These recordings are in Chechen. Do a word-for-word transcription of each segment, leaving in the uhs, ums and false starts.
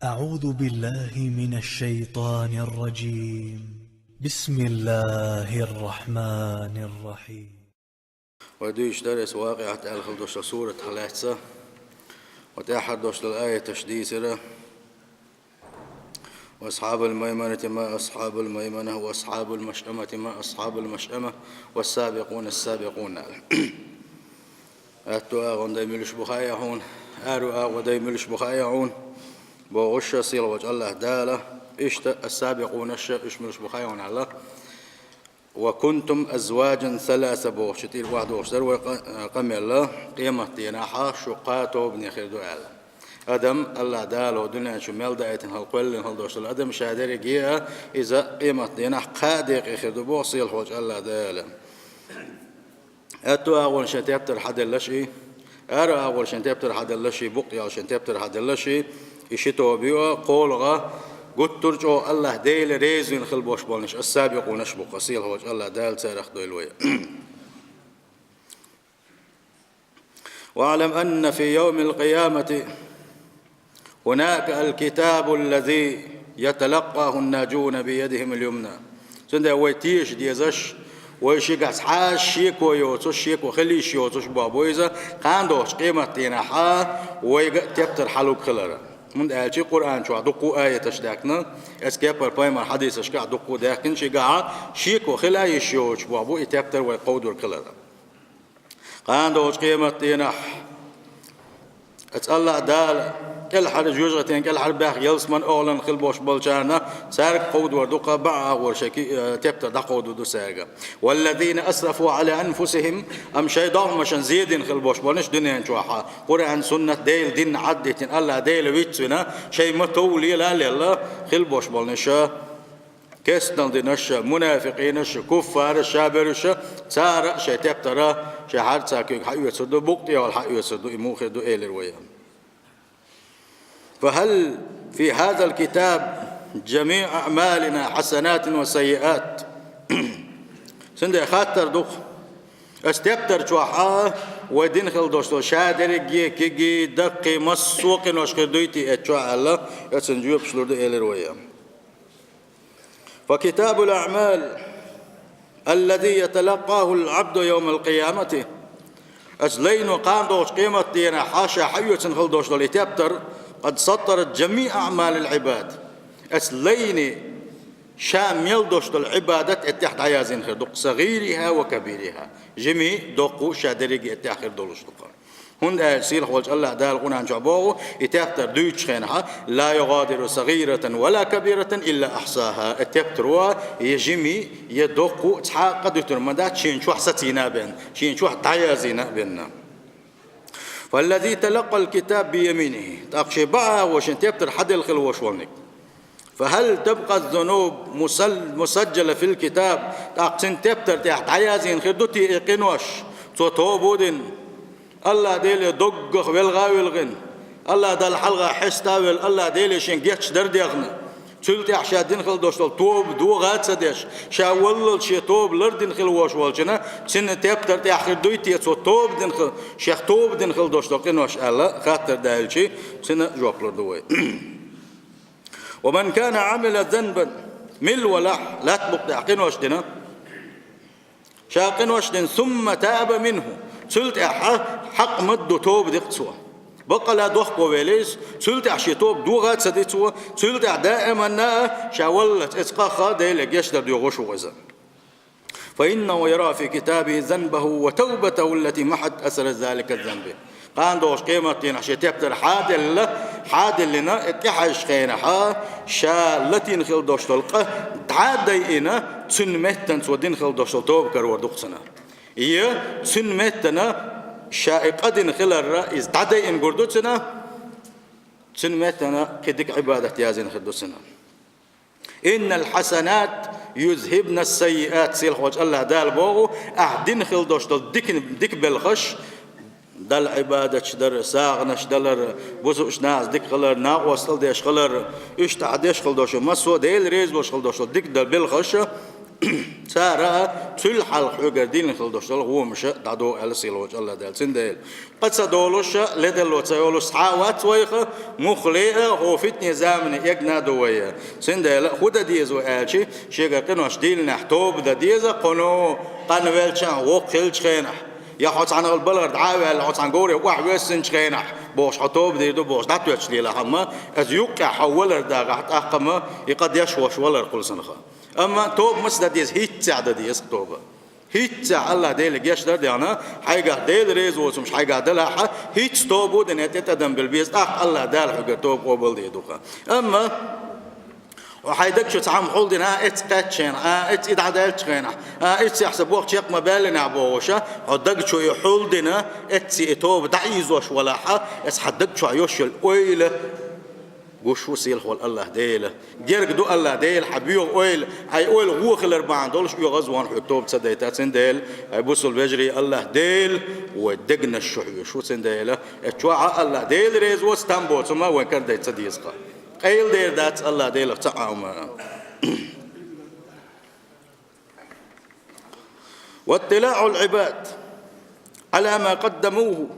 أعوذ بالله من الشيطان الرجيم. بسم الله الرحمن الرحيم. Вай дуьйцуш дара аса Вакъиат аьлла хила долчу сурат хьалаьцна. Ва тӀаьххьара долуш долу аяташ дийцира. وأصحاب الميمنة ما أصحاب الميمنة وأصحاب المشأمة ما أصحاب المشأمة والسابقون السابقون. Аьтту агӀон дай муьлш бу хаьа хьуна, аьрру агӀон дай муьлш бу хаьа хьуна, бохуш сийлахьчу АллахӀ Дала, иштта ас-сабикъунаша уьш муьлш бу хаьа хьуна аьлла. وكنتم أزواجا ثلاثة бохучу тӀера охьадогӀуш дара вай къа-, къамел, къематдийнахь шу кхаа тобане хир ду аьлла. Адам, АллахӀ Дала дуьнен чу мел даийтина хила, кхоьллина хила долуш долу адам ша дерриге а иза къематдийнахь кхаа декъе хир ду боху сийлахьчу АллахӀ Дала. Аьтту агӀор шайн тептар хьаделлаш и, аьрру агӀор шайн тептар хьаделлаш и, букъ ял шайн тептар хьаделлаш и, и ши тоба ю, кхоалгӀа гуттар а чӀогӀа АллахӀ Дела реза вина хила болуш болнаш, ас-сабикъунаш бу-кх, сийлахьчу АллахӀ Дала царах дойла вай. واعلم أن في يوم القيامة هناك الكتاب الذي يتلقاه الناجون بيدهم اليمنى. Цундела вай теша дезаш, вай шигахь цхьа а шеко йоцуш, шеко хила йиш йоцуш боху иза, кхана догӀучу къематдийнахь вайга а тептар хьалуг хилар. ХӀунда аьлча Къуръан чохь дуккха а аяташ даьккхина, эцу кепара пайхамар хьадисашкахь дуккха а даьккхина, шигахь шеко хила йиш йоцуш боху и тептар вай кховдург хилар. Кхана догӀучу къематдийнахь, аса АллахӀ Дала кӀелхьара жоьжахатин кӀелхьара баьхна ялсаман охьалан хила болуш болчарна, цаьрга кховдор ду-кх бакъ агӀор шайн ки-, э, тептар дӀакховдор ду цаьрга. والذين أسرفوا على أنفسهم, амма шайн догӀмашна зен дина хила болуш болнаш дуьнен чохь, Къуръан, суннат, Делан дин Ӏаддитина, АллахӀ Дела вицвина, шайн ма-тов лела а лелла хила болуш болнаш. Кестнал динарш, мунафикъинаш, куффараш, шабераш, цара шайн тептар шайн хьарца куьйга хьаоьцур ду, букъ тӀехула хьаоьцур ду, и муха хир ду, элира вай. فهل في هذا الكتاب جميع أعمالنا حسنات وسيئات؟ Цундела хаттар ду-кх, аса тептар чохь вай дина хила долуш долу ша дерриге, кегий, даккхий, массо а къинош хир дуй те эцу чохь аьлла, эцунна жоьпаш лур ду, элира вай. فكتاب الأعمال الذي يتلقاه العبد يوم القيامة, аса лайно кхана догӀучу къематдийнахь ша хьаоьцуш хила долуш долу и тептар, قد سطرت جميع أعمال العباد. Аса лайно ша мел долуш долу Ӏибадат эттех дӀаяздина хир ду-кх, صغيرها وكبيرها. Жимий, доккхий, ша дерриге эттех хир долуш ду-кх. ХӀунда аьлча сийлахьчу АллахӀ Дала Къуръан чохь боху, и тептар дуьйцучу хенахь, لا يغادر صغيرة ولا كبيرة إلا أحصاها. И тептаро я жимий, я доккхий цхьа а къа дуьтур ма дац, шена чохь сацийна а бен, шена чохь дӀаяздийна а бен. فالذي تلقى الكتاب بيمينه. ТӀаккха шен бакъ агӀор шен тептар хьаделла хила волуш волниг. فهل تبقى الذنوب مسل-، مسجلة في الكتاب؟ ТӀаккха цуьнан тептар тӀехь дӀаяздийна хир ду те и къинош, цо тоба а дина, АллахӀ Деле доггах велха а вилхина, АллахӀ Далла хьалха хьеста а велла, АллахӀ Деле шен гечдар дехна, цул тӀехь ша дина хила долуш долу тоба дохо а ца деш, ша валлалц шен тоба лардина хила волуш волчунна, цуьнан тептар тӀехь хир дуй те цо тоба дина хила, шех тоба дина хила долуш долу къинош аьлла, хаттар даьлча, цуьнан жоп лур ду вай. ومن كان عمل ذنبا, мила валахь, лаьтта букъ тӀехь къинош дина, ша къинош дина, ثم تاب منه, цул тӀаьхьа хьакъ ма-дду тоба ди-кх цо. Баккъала дохко велла иза, цул тӀаьхьа шен тоба дохо а ца ди цо, цул тӀаьхьа даиманна а ша валлалц эцу къаха Деле гечдар доьхуш ву иза. فإنه يرى في كتابه ذنبه وتوبته التي محت أثر ذلك الذنب. Кхана догӀучу къематдийнахь шен тептар хьаделла, хьаделлина, тӀехьаьжчу хенахь ша латийна хила долуш долу къа дӀа а дайина, цуьнан меттана цо дина хила долуш долу тоба карор ду-кх цунна. Я цуьнан меттана ша и къа дина хиларра иза дӀадайина гур ду цунна, цуьнан меттана кхин дика Ӏибадат яздина хир ду цунна. إن الحسنات يذهبن السيئات, сийлахьчу АллахӀ Дала боху, ахь дина хила долуш долу дика, дика белхаш, Далла Ӏибадаташ дар, сагӀанаш далар, бусулба нахаца дика хилар, накъосталла деш хилар, иштта ахь деш хила долуш, массо а Дела реза волуш хила долуш долу дика дар белхаш, Цара а цул хьалха хьоьгара диллина хила долуш долу гӀомаш а дӀадо аьлла сийлахьчу АллахӀ Дала. Цундела къа ца долуш а, ледарло ца йолуш цхьа а вац вайх, муххале а, хӀокху фитнийн заманан эгна а ду вай. Цундела хӀун дан деза вай аьлча, шегара къинош диллинехь тоба дан деза, кхуно къанвелча а, воккха хиллачу хенахь, я хьо цхьана гӀала балар дӀа а ваьлла, хьо цхьана говре охьавоьссинчу хенахь, бохуш, хьо тоба дийр ду бохуш, дӀатоьттуш лелахь, амма иза юккъехь хьо валар дагахь, тӀаккха ма и къа деш волуш валар кхуьлсанха. Амма тоба маца дан деза, хӀинццехь дан деза тоба. ХӀинццехь АллахӀ Деле гечдар а даьхна, хьайгахь Дела реза воцурш хьайгахь далахь, хӀинцца тоба а дина, тӀе тӀадам била беза, тӀаккха АллахӀ Дала хьоьгара тоба къобалдийр ду-кх. Амма хьайн даг чу цхьамма хьулдина, а, эцца кхаьчча хенахь, а, эцца и дӀадаьллачу хенахь, а, эццехь сан боху чекх ма баьллинехь бохуш, хьо даг чу и хьулдина, эцца и тоба дӀаийзош валахь, эцца хьан даг чохь йолуш йолу ойла гуш ву сийлахь волу АллахӀ Дела. Герга ду АллахӀ Дела хьан боьха ойла, хьайн ойла вон хилар бахьана долуш оьгӀазвахана хьоьга тоба ца дайта. Цундела, хьайн бусалба вежарий, АллахӀ Дела вайн дегнаш чу хьоьжуш ву. Цундела, эццу чохь а АллахӀ Дела реза воцу там боцу ма вайн кара дайта ца деза-кх. Къайла дер дац АллахӀ Делах цхьа а хӀума. واطلاع العباد على ما قدموه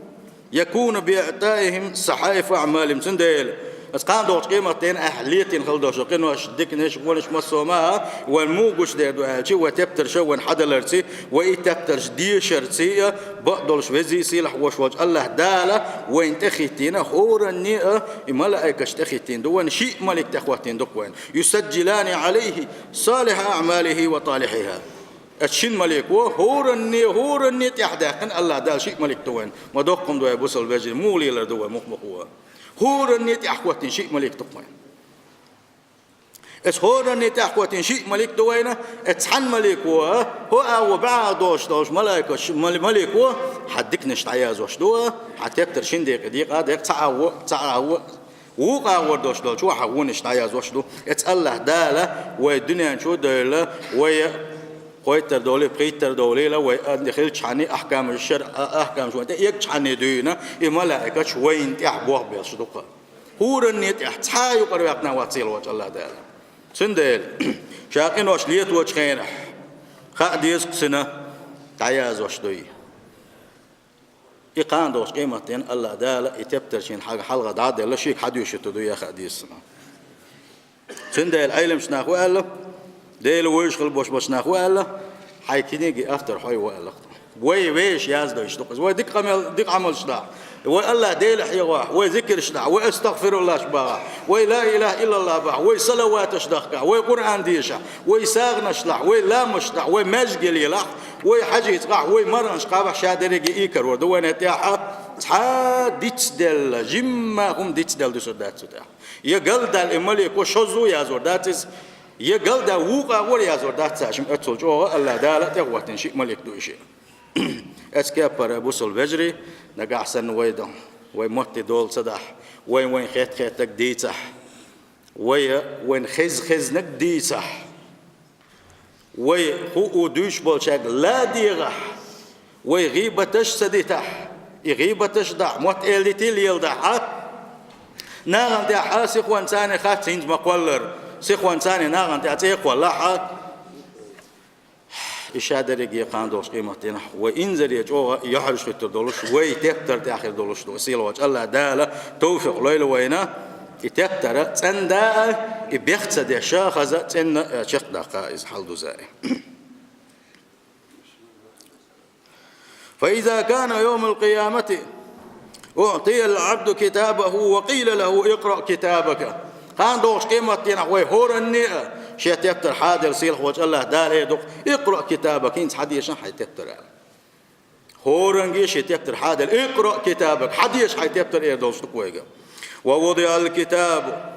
يكون بإعطائهم صحائف أعمالهم. Цундела, аса кхана догӀучу къематдийнахь летийна хила долуш долу къинош, диканаш, вонаш массо а ма а, вайн муха гучудер ду аьлча, вайн тептарш а вайна хьадаларций, вай и тептарш дешарций а, бакъдолуш везий сийлахь вош волчу АллахӀ Дала вайна тӀехӀиттийна, хӀоранне а и малаикаш тӀехӀиттийна ду вайна, шиъ малик тӀехӀоттийна ду-кх вайна. يسجلان عليه صالح أعماله وطالحها. Аса шина малико хӀоранне, хӀоранне тӀехь даьккхина АллахӀ Дала шиъ малик ду вайна. Ма доккха хӀума ду вай, бусалба вежарий, муха лелар ду вай мух-муха? ХӀоранне тӀехь хӀоттийна шиъ малик ду-кх вайна. Аса хӀоранне тӀехь хӀоттийна шиъ малик ду вайна, аса цхьана малико, хӀо а ву бӀаьха долуш долуш малайкаш, мал-, малико хьан диканаш дӀаяздеш ду, хьан тептар шина декъе декъа а декъа, цхьа а ву, цхьа а ву. Вукху агӀор долуш долчо хьан вонаш дӀаяздеш ду. Эцу АллахӀ Дала вай дуьнен чу а девлла, вай кхойттар долий, пхийттар долийла, вай а хилчхьанний, ахкамаш, шарӀа ахкамаш вайн тӀе эгчхьанний дуьйна, и малаикаш вайна тӀехь болх беш ду-кх. ХӀоранне тӀехь цхьа а юкъара ваьккхина вац сийлахь волчу АллахӀ Дала. Цундела, ша къинош леточу хенахь, хаа деза-кх цуьнан, дӀаяздеш дуй. И кхана догӀучу къематдийнахь АллахӀ Дала и тептар шена хьалха дӀа а делла, шега хьан доьшуьйтур ду яха а деза-кх. Цундела Ӏеламчу наха ву аьлла, Дела вевзаш хила бош болчу наха ву аьлла, хьайн книгин автор хьо ву аьлла-кх. Вай вешан яздеш ду-кх иза. Вай дика къамел-, дика Ӏамалш дахь, вай АллахӀ Дела хьехахь, вай зикарш дахь, вай астагӀфируллахӀаш бахахь, вай ла илахӀа иллаллахӀ бахахь, вай салаваташ дахкахь, вай Къуръан дешахь, вай сагӀанаш лахь, вай ламазаш дахь, вай маьждиге лелахь, вай хьаьжцӀа гӀахь, вай марханаш кхабахь, ша дерриге и карор ду вайна тӀехь, цхьа дицделла, жимма хӀума дицделла дуьсур дац цу тӀехь. Я галдаьлла и малико шозза а яздор дац иза, я галдаьлла вукху агӀор а яздор дац цаьршимма, оццул чӀогӀа АллахӀ Дала тӀехӀоттийна шиъ малик ду и шиъ. Эцу кеппара, бусалба вежарий, нагахь санна вай дан, вай мотт долу ца дахь, вай вайн хетта-хеттарг дийцахь, вай вайн хезна-хезнарг дийцахь, вай хӀуъу дуьйцуш болчаьрга ладегӀахь, вай гӀийбаташ ца дитахь, и гӀийбаташ дахь, мотт эладитий леладахь, нахана тӀехь сихонца хац хӀинца ма-кхоллара, сихонца нахана тӀехь цӀе а кхоллахь, и ша дерриге кхана долчу къематдийнахь вай инзаре чӀогӀа йохьуьйтур долуш, вай тептар тӀехь хир долуш ду. Сийлахь волчу АллахӀ Дала товфикъ лойла вайна, и тептар цӀена даа, и бех ца деш а, хаза а цӀена а чекхдаккха иза, хьалдуза а. فإذا كان يوم القيامة أعطي العبد كتابه وقيل له اقرأ كتابك. Кхана догӀучу къематдийнахь вай хӀоранне а шен тептар хьаделла, сийлахь волчу АллахӀ Дала эр ду-кх: اقرأ كتابك, хӀинца хьан деша хьайн тептар, аьлла. ХӀоранге шен тептар хьаделла, اقرأ كتابك, хьан деша хьайн тептар эр долуш ду-кх вайга. ووضع الكتاب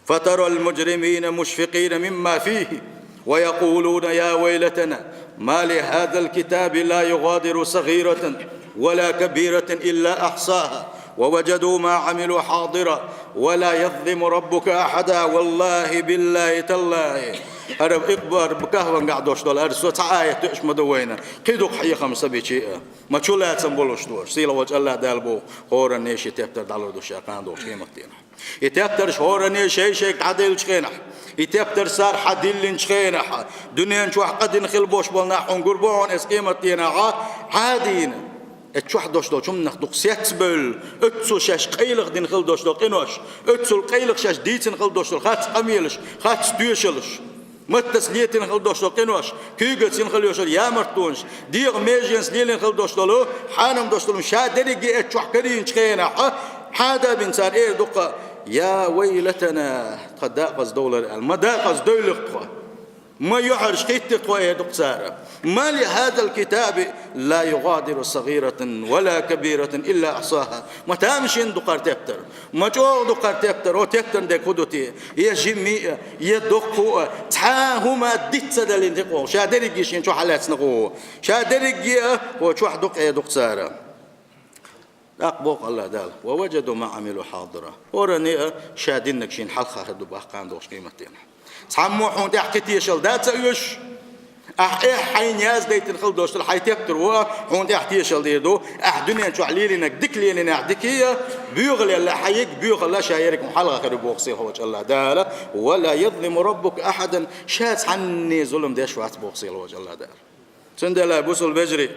فترى المجرمين مشفقين مما فيه ويقولون يا ويلتنا ما لهذا الكتاب لا يغادر صغيرة ولا كبيرة إلا أحصاها ووجدوا ما عملوا حاضرا ولا يظلم ربك أحدا. والله بالله تالله. ХӀара икъбар кахвангахь дош долу, хӀара со цхьа аят тоьуш ма ду вайна. Кхин дукха хьехам са бичи а. Ма чулацам болуш дош. Сийлахь волчу АллахӀ Дала боху, хӀоранне шен тептар дӀалур ду ша кхана догӀучу къематдийнахь. И тептарш хӀоранне шай-шайга дӀаделлачу хенахь, И тептар цар хьа диллинчу хенахь, дуьнен чохь къа дина хила болуш болу нах хьуна гур бу хьуна иза къематдийнахь, Ӏадийна. Эцу чохь долуш долчу хӀуманах дукха сецбевлла, оццул шаьш къайлаха дина хила долуш долу къинош, оццул къайлаха шаьш дийцина хила долуш долу харц къамелаш, харц тоьшаллаш, маттаца летийна хила долуш долу къинош, куьйгаца йина хила йолуш йолу ямартонаш, дегӀан меженца лелийна хила долуш долу, хьанам долуш долу, ша дерриге эцу чохь карийначу хенахь, Ӏадабина цара эр ду-кх: «Я вайлатана, тхан декъаза довлар», аьлла. Ма декъаза девлира тхо. Ма юьхьӀаьржа хӀиттира тхо, эр ду-кх цара. «Ма ли хьазал китаби ла югӀадиру сагӀиратан ва ла кабиратан илла ахьсаха». Ма тамашийна ду-кх хӀара тептар. Ма чӀогӀа ду-кх хӀара тептар. ХӀокху тептарна дерг хӀун ду те? Я жимма а, я доккха а, цхьа а хӀума диц ца далийна те-кх ву. Ша дерриге шена чу хьалаьцна-кх ву. Ша дерриге а хӀокху чохь ду-кх, эр ду-кх цара. ТӀаккха боху АллахӀ Дала: «Ва важаду ма Ӏамилу хьадира». ХӀоранна а ша диннарг шена хьалха хир ду боху кхана долуш къематдийнахь. Цхьаммо хьуна тӀехь кхин тешалла дан ца оьшу. Ахь эхь хьайна яздайтина хила долуш долу хьайн тептар ву, хьуна тӀехь тешалла дийр ду. Ахь дуьнен чохь лелийнарг дика лелийнехь дика а, боьхалла хьан йиг, боьхалла ша ерриг хьуна хьалха хир ю боху сийлахьчу АллахӀ Дала. «Ва ла язлиму раббука ахьадан», ша цхьанне зулам деш вац боху сийлахьчу АллахӀ Дала. Цундела, бусалба вежарий,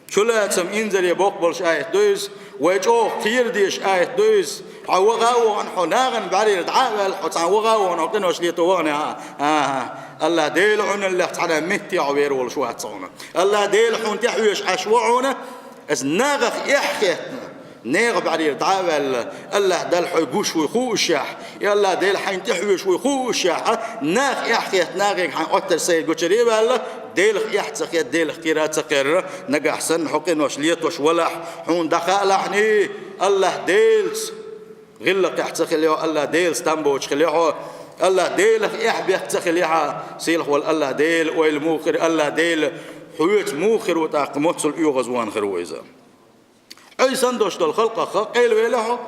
чулацам инзаре боккха болуш аят ду иза, вай чӀогӀа кхера дезаш аят ду иза. Хьо ваха а вахана, хьо нахана бӀаьрера дӀа а ваьлла, хьо цхьаьна ваха а вахана, хьо къинош лето вахана, а, АллахӀ Дела хьуналлех цхьана метте хьо вер волуш вац хьуна. АллахӀ Дела хьуна тӀехьоьжуш Ӏаш ву хьуна, иза нахах эхь хетта. Нехан бӀаьрера дӀа а ваьлла, АллахӀ Далла хьо гуш вуй хууш ахь, и АллахӀ Дела хьайна тӀехьоьжуш вуй хууш ахь, нах эхь хетта, нахе хьайн Ӏоттар сайга гучаре а ваьлла, Делах эхь ца хетта, Делах кхера а ца кхерра, нагахь санна хьо къинош летош валахь, хьуна дӀахаалахьний, АллахӀ Делаца гӀиллакхехь ца хилла хьо, АллахӀ Делаца там боцуш хилла хьо, АллахӀ Делах эхь бехк ца хилла хьан, сийлахь волу АллахӀ Дела ойла муха хир, АллахӀ Дела хьоьца муха хир ву тӀаккха, моццул оьгӀазвахана хир ву иза. Ӏуьйсанна долуш долу халкъах къайлавелла хьо,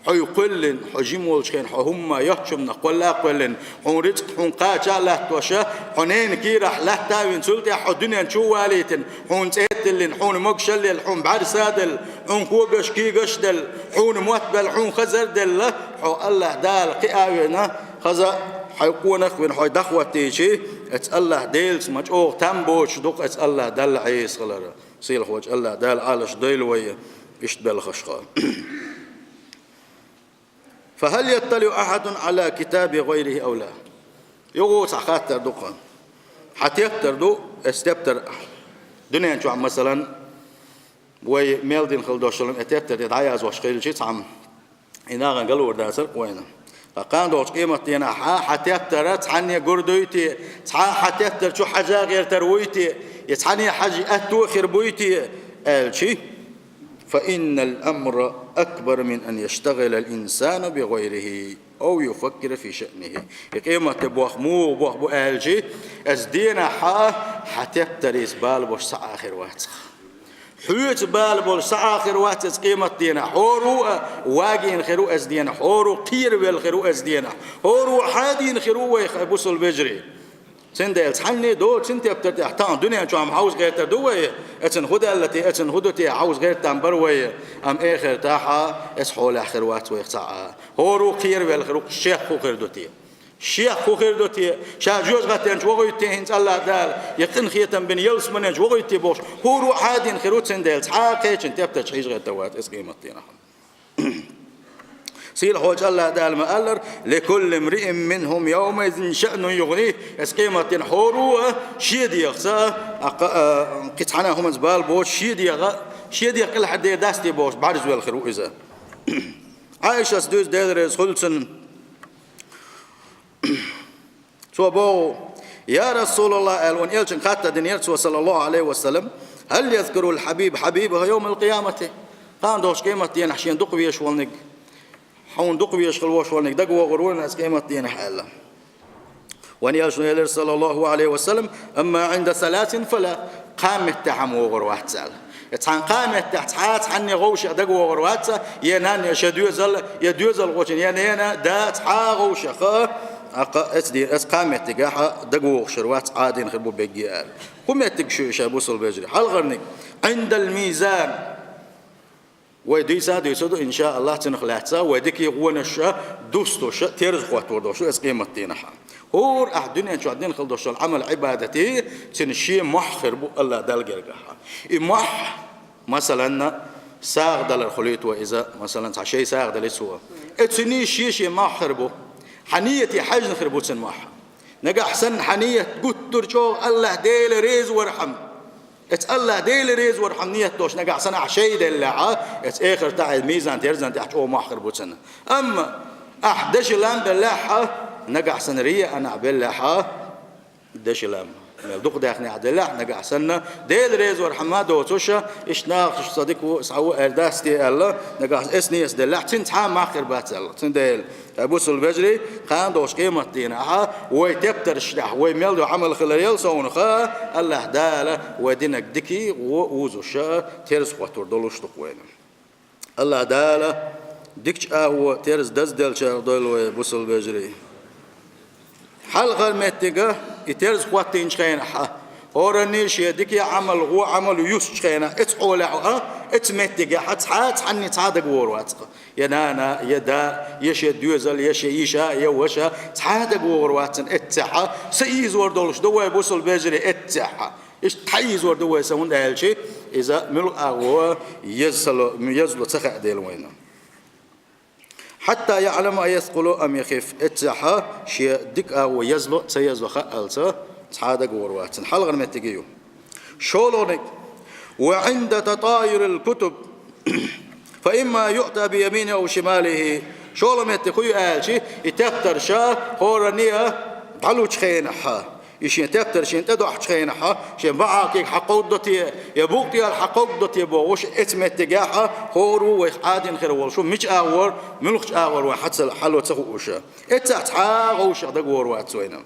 хьо кхоьллина, хьо жима волчу хенахь хьо хӀумма йоцчунна кхолла а кхоьллина, хьуна рицкъ хьуна кхача а латтоша, хьо ненан кийрахь латта а вина, цул тӀаьхьа хьо дуьнен чу а валийтина, хьуна цӀе а тиллина, хьуна могушалла елла, хьуна бӀаьрса а делла, хьуна когаш а кийгаш а делла, хьуна мотт а белла, хьуна хазар а делла, хьо АллахӀ Дала кхиа а вина, хаза хьайн къонах а вина, хьо дӀахӀоттийчи, эцу АллахӀ Делаца ма чӀогӀа там боцуш ду-кх эцу АллахӀ Далла Ӏеса хилар. Сийлахь волчу АллахӀ Дала Ӏалаш дойла вай иштта белхашха. «Фа хьал ятталиӀу ахьадун Ӏала китаби гӀайрихӀи ав ла?» Юха цхьа хаттар ду-кх. Хьан тептар ду, эцу тептар, дуьнен чохь, масалан, вай мел дина хила долуш долу и тептар тӀе дӀаязвеш хилча цхьамма, и нахана галор дацара-кх вайна. Ткъа кхана долчу къематдийнахь хьан тептар цхьанне гур дуй те, цхьа хьан тептар чу хьажа гӀертар вуй те, я цхьанне хьажа аьтто хир буй те аьлчи, «Фа иннал амра акбар мин ан яштагӀилал инсану би гӀайрихӀи ав юфаккира фи шаънихӀи». И къематде боху муха боху бу аьлчи, эцу дийнахь хьан тептарица бала болуш цхьа а хир вац-кх. Хьоьца бала болуш цхьа а хир вац эцу къематдийнахь. ХӀора а вагийна хир ву эцу дийнахь, хӀора кхеравелла хир ву эцу дийнахь, хӀора хьадийна хир ву вай, хӀай бусалба вежарий. Цундела цхьанне доцу цуьнан тептар тӀехь тахана дуьнен чохь хьовза гӀертар ду вай, эцна хӀун даьлла те, эцна хӀун ду те, хьовза гӀертам бара вай, амма эхартахь эцу хьолехь хир вац вайх цхьа а. ХӀора кхеравелла хир ву, шех хӀун хир ду те? Шех хӀун хир ду те? Ша жоьжахатенчу вохуьйту те хӀинца АллахӀ Дала, я къинхетам бина ялсаманенчу вохуьйту те бохуш, хӀора хьадийна хир ву, цундела цхьа а кхечун тептарчу хьийжа гӀертар вац эцу къематдийнахь. Сийлахь волчу АллахӀ Дала ма-аллара: «Ликулли мриин минхум явмаизин шаънун югӀних». Эцу къематдийнахь хӀора а шен дегӀаца, а, кхин цхьана а хӀуманца бала боцуш, шен дегӀа, шен дегӀ кӀелхьардер дац те бохуш, бӀаьрзавелла хир ву иза. Ӏайшас дуьйцу, Дела реза хуьлда цунна. Цо боху: «Я РасулаллахӀ», – аьлла, вайн элчанга хаттар динера цо, саллаллахӀу Ӏалайхи ва саллам: «Хьал язкурул хьабиб хьабибахӀу явмал къиямати?» Кхана долчу къематдийнахь шена дукха везаш волниг, хьуна дукха везаш хила волуш волниг дагавогӀур ву-кх ас къематдийнахь аьлла. Вайн элчано элира, саллаллахӀу Ӏалайхи ва саллам: «Амма Ӏинда саласин фала». Кхаа меттехь хӀума вогӀур вац аьлла. Цхьана кхаа меттехь цхьа а цхьанне вовшех дагавогӀур вац, я нанна, я шен доьзал, я доьзалхочун, я ненан да цхьа а вовшех, а, кха-, эцу де-, эцу кхаа меттигехь дагавогӀуш хир вац, Ӏадийна хир бу берриге аьлла. ХӀун меттигаш ю уьш, бусалба вежарий? Хьалхарниг: «Ӏиндал мизан». Вай дийца а дуьйцур ду, иншааллахӀ, цунах лаьцна вай дикий гӀонаш а, дустуш а, терза хӀоттор долуш ду иза къематдийнахь. ХӀора ахь дуьнен чохь дина хила долуш долу Ӏамал-Ӏибадат, цуьнан шен мохь хир бу АллахӀ Далла гергахь. И мохь, масалан, сагӀа далар хуьлийта вай иза, масалан, цхьа шай сагӀа дали цо. Э, цуьнан шен-шен мохь хир бу. Хьан нийяте хьаьжна хир бу цуьнан мохь. Нагахь санна хьан нийят гуттар а чӀогӀа АллахӀ Дела реза вархьама, эцу АллахӀ Дела реза вархьама нийят долуш нагахь санна ахь шай деллехь, эцу эхартахь, мизан-терзан тӀехь чӀогӀа мохь хир бу цуьнан. Амма ахь дешан лам беллехь, нагахь санна рияъ анахь беллехь, дешан лам мел дукхадаьхнехь деллехь, нагахь санна Дела реза вархьама доцуш, иштта нахаша со дика ву, схьа ву аьлла дац те аьлла, нагахь эцу нийят деллехь, цуьнан цхьа а мохь хир бац аьлла. Цундела, ай бусалба вежарий, кхана долуш къематдийнахь, вай тептарш тӀехь, вай мел ду Ӏамал хилар ял совнаха, АллахӀ Дала вай динарг дикий гӀо узуш а, терза хӀоттор долуш ду-кх вайна. АллахӀ Дала дикачу агӀор терза дазделлачарах дойла вай, бусалба вежарий. Хьалхара меттиг а, и терза хӀоттийначу хенахь, хӀоранний шен дикий Ӏамал, гӀо Ӏамал юьсучу хенахь, эцу Ӏолехь а, эцу меттигехь а цхьа а цхьанний цхьа а дагавогӀур вац-кх. Я нана, я да, я шен доьзал, я шен йиша, я ваша, цхьа а дагавогӀур вац цуьнан эццехь а. Са ийзор долуш ду вай, бусалба вежарий, эццехь а. Иштта хьаийзор ду вай са, хӀунда аьлча иза муьлхха а гӀо еза сало, езало ца хаьа дела вайна. «Хьатта яӀлама аяскъулу ам яхифф». Эццехь а шен дика а гӀо езало а, ца езало а хаалца, цхьа а дагавогӀур вац цуьнан. Хьалхара меттиг и ю. ШолгӀаниг: «Ва Ӏинда татаурил кутуб, фа имма юъта би яминихи ав шималихи». ШолгӀа меттиг хӀун ю аьлча, и тептарш а хӀоранний а дӀалучу хенахь, и шен тептар шена тӀедохьучу хенахь, шен бӀаьхьа куьйга хьакховдадо те, я букъ тӀера хьакховдадо те бохуш, эцу меттигехь хӀора ву вайх Ӏадийна хир волуш ву, мича агӀор, муьлххачу агӀор вайн хьацал хьало ца хууш. Эццехь цхьа а вовшах дагавогӀур вац вайна.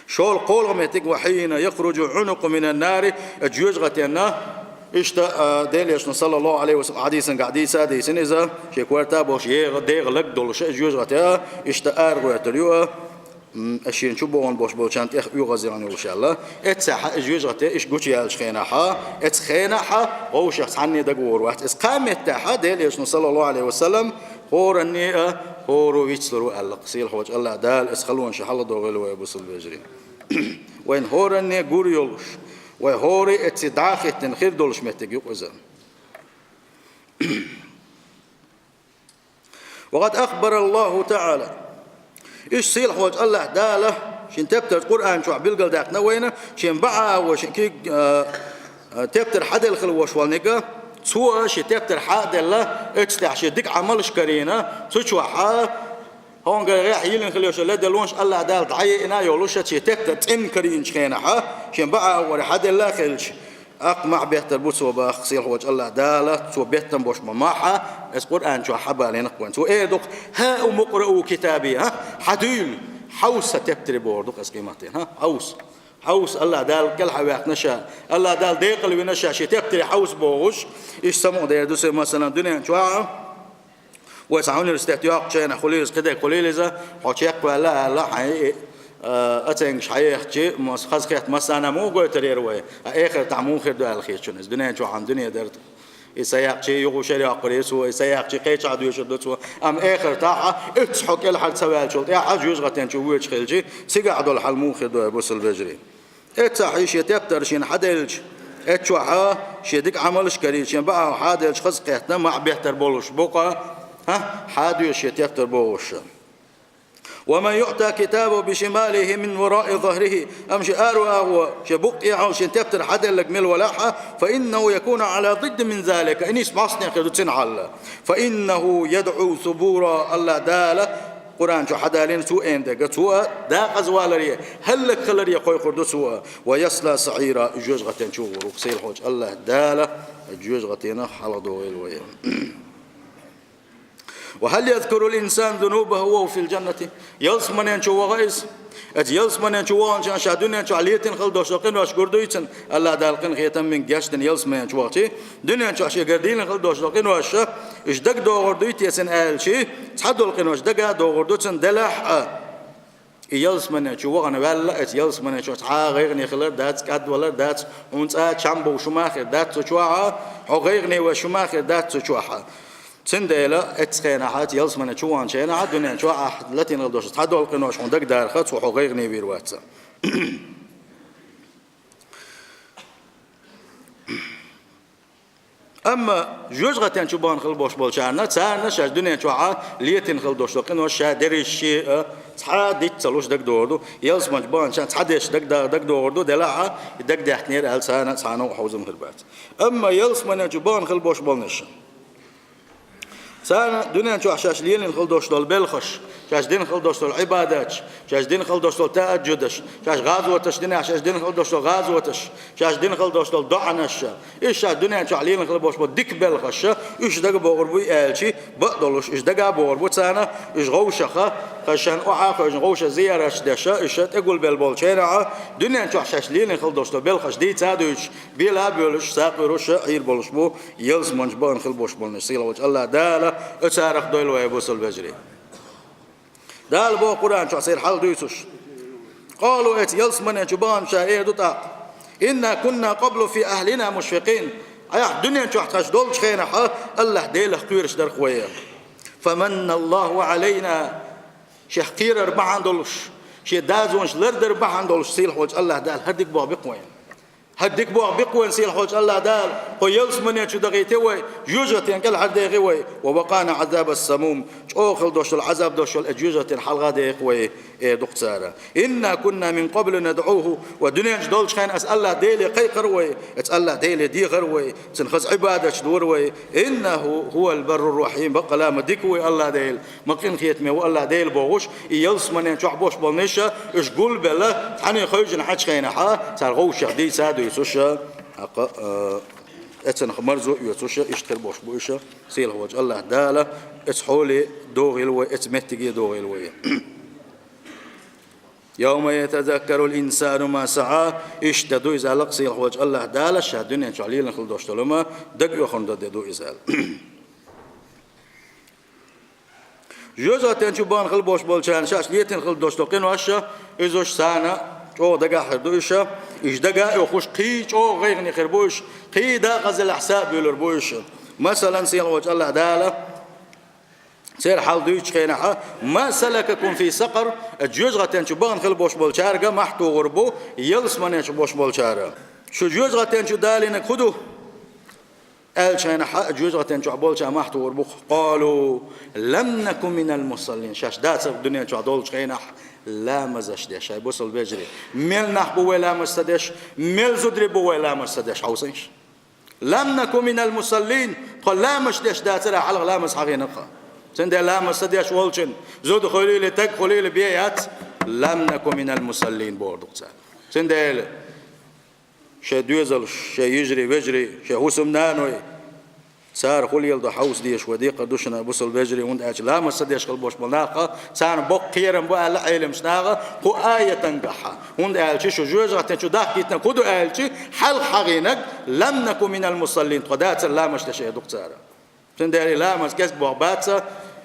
ШолгӀа, кхоалгӀа меттиг: «Ва хьина яхружул Ӏунукъу минан нари», жоьжахатенна, иштта, а, Делан Элчано, саллаллаху Ӏалайхи ва саллам, хьадисангахь дийца а дийцина иза, шен корта а бохуш, егӀа, дегӀа лаг долуш а жоьжахате, иштта арагӀоьртур ю, а, м, шена чу богӀун болуш болчарна тӀех оьгӀазъяхна йолуш аьлла. Эццехь а и жоьжахате иштта гучуяьллачу хенахь, эцу хенахь вовшах цхьанне дагавогӀур вац. Эцу кхаа меттехь Делан Элчано, саллаллаху Ӏалайхи ва саллам, хӀоранне а хӀора ву вицлур ву аьлла-кх. Сийлахьчу АллахӀ Дала эцу халонех хьалхадохийла вай, бусалба вежарий. Вайна хӀоранне гур йолуш, вай хӀора а эццахь дӀа а хӀиттина хир долуш меттиг ю-кх иза. «Ва къад ахбара Аллаху ТаӀала». Иштта сийлахьчу АллахӀ Дала шен тептарца, Къуръан чохь билгалдаьккхина вайна, шен бӀаьхьа а гӀо, шен куьйга, а, а, тептар хьаделла хила волуш волниг а, цо а шен тептар хьа а делла, эццахь шен дика Ӏамалш карийна, цу чохь а, хӀокхунгара гӀехь йиллина хила йолуш йолу ледарлонаш АллахӀ Дала дӀаяйина а йолуш, шен тептар цӀена карийначу хенахь, шен бӀаьхьа а гӀо хьаделла а хилча, тӀаккха мохь беттар бу цо боху-кх сийлахьчу АллахӀ Дала, цо беттам болуш бу мохь, иза Къуръан чохь хьабалийна-кх вайна. Цо эр ду-кх: «Хьа умма икърау китабия», хьа, хьадуьйла, хьовса сан тептаре бохур ду-кх иза къематдийнахь, хьа, хьовса. Хьовса, АллахӀ Дала кӀелхьарваьккхина ша, АллахӀ Дала декъалвина ша шен тептаре хьовса бохуш, иштта самукъа дер ду цо, масалан, дуьнен чохь а. Вай цхьа университет йоккхучу хенахь хуьлийла иза, кхидерг хуьлийла иза, хьо чекхваьлла аьлла, хьайн, а, оценкаш хьаехча, мас-, хазахетта массарна а муха гойтур яра вай, а эхартахь муха хир ду аьлла хеташ ю иза. Дуьнен чохь-м дуьне дара-кх. И ца яьккхича юха шера йоккхур ю цо, и ца яьккхича кхечахьа доьшур ду цо. Амма эхартахь, оццу хьо кӀелхьара ца ваьллачул тӀаьхьа жоьжахатен чу воьдуш хилча, цигахь долу хьал муха хир ду, бусалба вежарий. Эццахь шен тептар шена хьаделча, эццахь шен дика Ӏамалш карийча, шен бӀаьхьа хьаделча хаза кхетта, мохь беттар болуш бу-кх, хьа, хьадоьшу шен тептар бохуш. «Ва ман юъта китабаху бишималихи мин вараи захрихи». Амма шен аро агӀо, шен букъ тӀехьа шен тептар хьаделларг мила валахь а, «фа иннаху якуну Ӏала зидди мин залика». И нийса бӀостанехь хир ду цуьнан хьал. «Фа иннаху ядӀу субура». АллахӀ Дала Къуръан чу хьадалийна цо эр дерг, цо а декъазваларе, хӀаллакьхиларе кхойкхур ду цо а. «Ва ясла саӀира», жоьжахатен чу гӀур ву-кх сийлахьчу АллахӀ Дала, жоьжахатенах хьалхадохийла вай. «Ва хьал язкурул инсану зунубаху ва хува фил жаннати». Ялсаманен чу ваха иза. Иза ялсаманен чу ваханчу ша дуьнен чохь летийна хила долуш долу къинош гур дуй цунна? АллахӀ Дала къинхетам бина гечдина ялсаманен чу вахча, дуьнен чохь шегара дийна хила долуш долу къинош, уьш дага догӀур дуй те цунна аьлча, цхьадолу къинош дага а догӀур ду цунна, делахь а. И ялсамане чу вахана ваьлла, эцу ялсамане чу цхьа а гӀайгӀане хилар дац, кӀадвалар дац, хьуна цкъа а чам бовш хӀума хир дац цу чохь, хьо гӀайгӀане веш хӀума хир дац цу чохь. Цундела эцу хенахь, эцу ялсамане чу ваханчу хенахь, дуьнен чохь ахь латийна хила долуш цхьадолу къинош хьуна дагадаьхна, цо хьо гӀайгӀане вийр вац. Амма жоьжахатин чу бахана хила болуш болчарна, царна шаьш дуьнен чохь летийна хила долуш долу къинош ша дерриш шен а цхьа а диц ца луш дагадогӀур ду, ялсамане чу баханчарна цхьа дерш дагада-, дагадогӀур ду, делахь а и дагадаьхнера аьлла, царна цхьа а новкъа хьовзам хир бац. Амма ялсамане чу бахана хила болуш болнаш, царна дуьнен чохь шаьш лелийна хила долуш долу белхаш, шаьш дина хила долуш долу Ӏибадаташ, шаьш дина хила долуш долу таӀаджудаш, шаьш гӀазоташ динехь, шаьш дина хила долуш долу гӀазоташ, шаьш дина хила долуш долу доӀанаш, иза шаьш дуьнен чохь лелийна хила болуш болу дика белхаш, уьш дагабогӀур буй аьлча, бакъдолуш, уьш дагабогӀур бу царна, уьш гӀовшаха, хаза шайн охьа а хевшина, гӀовшан зиярат деш, уьш тӀегулбелла болчу хенахь, дуьнен чохь шаьш лелийна хила долуш долу белхаш дийца а дуьйцуш, бела а боьлуш, сакъоьруш а Ӏийр болуш бу, ялсамане чу бахана хила болуш болнаш. Сийлахь волчу АллахӀ Дала оцарах дойла вай, бусалба вежарий. Дала боху Къуръан чохь церан хьал дуьйцуш: «Къалу», эцу ялсамане чу баханчара эр ду тӀаккха: «Инна кунна къаблу фи ахлина мушфикъин». Айхьа дуьнен чохь тхаьш долчу хенахь АллахӀ Делах кхоьруш дара-кх вай. «Фаманналлаху Ӏалайна». Шех кхерар бахьана долуш, шен дозанаш лардар бахьана долуш, сийлахь волчу АллахӀ Дала хӀара дика боху бекхвайна. ХӀара дика боху бекхвайна, сийлахь волчу АллахӀ Дала, кхо ялсамане чу дахийти вай, жоьжахатин кӀел хьардехи вай, «ва вакъана Ӏазабас-самум», чӀогӀа хила долуш долу Ӏазаб долуш долу и жоьжахатин хьалха дехи вай, эр ду-кх цара. «Инна кунна мин къаблу надӀуху», ва дуьнен чу долчу хенахь аса АллахӀ Деле кхайкхара вай, эцу АллахӀ Деле дехара вай, цуьнан хаза Ӏибадаташ дора вай. «Иннаху хӀувал барру-р-рахьим», баккъала ма дика ву АллахӀ Дела, ма къинхетаме ву АллахӀ Дела бохуш, и ялсаманен чохь болуш болнаш, уьш гулбелла, цхьаьна хевшина хьачу хенахь, цара гӀовшах дийца а дуьйцуш, хӀокху, а, эцунах марзо а оьцуш, иштта хир болуш бу уьш, сийлахь волчу АллахӀ Дала, эцу хьоле дохийла вай, эцу меттиге дохийла вай. «Явма ятазаккарул инсану ма саӀа», иштта ду иза аьлла-кх сийлахь волчу АллахӀ Дала, ша дуьнен чохь лелийна хила долуш долу хӀума дага оьхурна де ду иза аьлла. Жоьжахатин чу бахана хила болуш болчарна шаьш летийна хила долуш долу къинош, иза уьш царна чӀогӀа дагахь хир ду уьш, уьш дага а оьхуш, кхин чӀогӀа гӀайгӀане хир бу уьш, кхин декъазаллехь са а буьйлур бу уьш. Масалан, сийлахь волчу АллахӀ Дала церан хьал дуьйцучу хенахь: «Ма салакакум фи сакъар», жоьжахатин чу бахана хила болуш болчаьрга мохь тухур бу ялсамане чу болуш болчара. «Шу жоьжахатин чу далийнарг хӀун ду?» аьллачу хенахь, жоьжахатин чохь болчара мохь тухур бу-кх: «Къалу лам наку минал мусаллин». Шаьш дацара дуьнен чохь долчу хенахь ламазаш деш, хӀай бусалба вежарий. Мел нах бу вай ламаз ца деш, мел зударий бу вай ламаз ца деш, хьовсийша. «Лам наку минал мусаллин», тхо ламазаш деш дацара, хьалха ламаз хьахийнарг тхо. Цундела ламаз ца деш волчун, зуда хуьлийла, таг хуьлийла бен яц, «лам наку минал мусаллин» бохург ду-кх цара. Цундела шайн доьзалш, шайн йижарий, вежарий, шайн хӀусамнаной, цара хӀун леладо хьовса дезаш вай декхар ду шуна, бусалба вежарий, хӀунда аьлча ламаз ца деш хила болуш болу нах, царна боккха кхерам бу аьлла Ӏеламнаха кху аятангахь. ХӀунда аьлча шу жоьжахатин чу дахкийтинарг хӀун ду аьлча, хьалха хьахийнарг «лам наку минал мусаллин», тхо дацара ламазаш деш эр ду-кх цара. Цундела и ламаз кӀезиг бохург бац,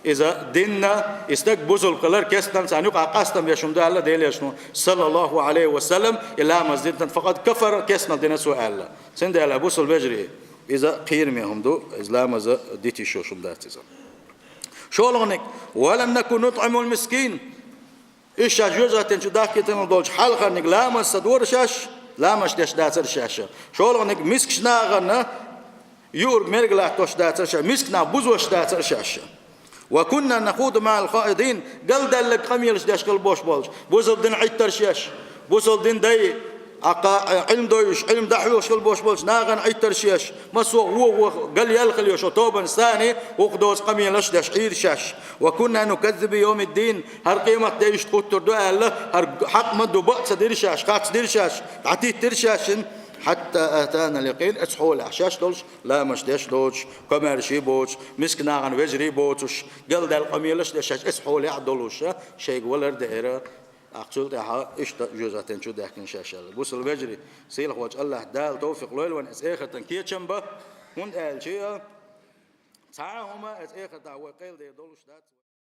иза динна, и стаг бусалба хилар кестнал царна юкъахь къастам беш хӀума ду аьлла Делан Элчано, саллаллаху Ӏалайхи ва саллам, и ламаз динтан факъад кафар, кестнал дина цо аьлла. Цундела, бусалба вежарий, иза кхераме хӀума ду, иза ламаз дита йиш йолуш хӀума дац иза. ШолгӀаниг: «Ва лам наку нутӀимул мискин». Иза шаьш жоьжахатин чу дахкийтина долчу хьалхарниг ламаз ца дора шаьш, ламазаш деш дацара шаьш. ШолгӀаниг мискачу нахана юург мерга латтош дацара шаьш, миска нах бузош дацара шаьш. «Ва кунна нахуду маӀал хаидин», галдаьлларг къамелаш деш хила болуш болчу, бусалба дин Ӏиттарш еш, бусалба дин дай, Ӏаккха, э, Ӏилма дойуш, Ӏилма дӀахьоьхуш хила болуш болчу нахана Ӏиттарш еш, массо а вон-вон гал ял хила йолуш тобанаш санна, вукху доцу къамелаш деш Ӏийра шаьш. «Ва кунна нуказзибу би явмиддин», хӀара къематде иштта хӀуттур ду аьлла, хӀара хьакъ ма ду, бакъ ца дира шаьш, хац дира шаьш, дӀатиттира шаьш шин, «хьатта атанал якъин», эцу хьолехь шаьш долуш, ламазаш деш доцуш, комаьрший боцуш, миска нахана вежарий боцуш, галдаьлла къамелаш деш шаьш эцу хьолехь долуш, шайга валар деара. Ахь цул тӀаьхьа иштта жоьжахатин чу даьхкина шаьш аьлла. Бусалба вежарий, сийлахь волчу АллахӀ Дала тавфикъ лойла вайна эцу эхартан кечам бан, хӀунда аьлча цхьа а хӀума эцу эхартахь вай къайладер долуш дац.